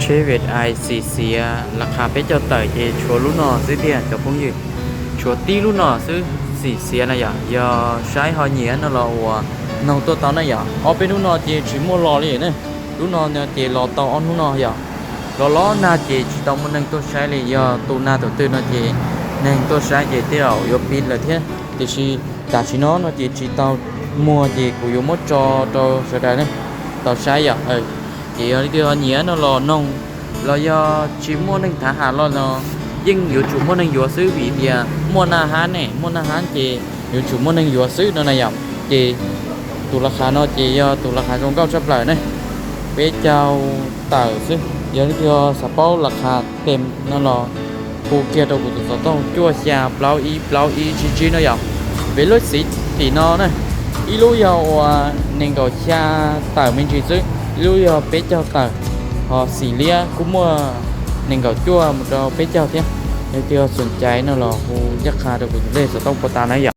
Tsheb Viet Air xim xiav las qha peb caug tawm ces tshuav lub no xwb tiag cov phooj ywg. Tshuav tib lub no xwb xim xiav na yom. Yog saib ho nyiam no los uas noog tuaj tau na yom. Ob peb hnub no ces tsis muaj los li na. Lub no ces los tau ob hnub no yom. Los los nag ces tsis tau muaj neeg tuaj saib li, yog tu nag tus twg no ces neeg tuaj saib ces tej zaum yuav pib lawm thiab. Tiam sis tam sim no no ces tsis tau muag ces kuv yuav muab tso rau sawv daws ne tau saib yom. Ces yog leej twg ho nyiam no los noog, los yog tsis muaj neeg thav has los no yeej yuav tsum muaj neeg yuav xwb vim tias muaj nag hab ne, muaj nag hab ces yuav tsum muaj neeg yuav xwb no na yom. Ces tus las qha no ces yog tus las qha zoo nkauj tshaj plaws ne, peb caug tawm xwb. Yog leej twg xav paub las qha tes no los hu kiag rau kuv tus xov tooj cuaj xya plaub ib plaub ib tsib tsib no yom. Peb lub xim tim no na, ib lub yog uas nees nkaum xya tawm me ntsis xwb, ib lub yog peb caug tawm, ho xim liab kuj muaj nees nkaum cuaj mus rau peb caug thiab. Yog leej twg xom caiv no los hu ncaj qha rau kuv tus lej xov tooj puag ta na yom.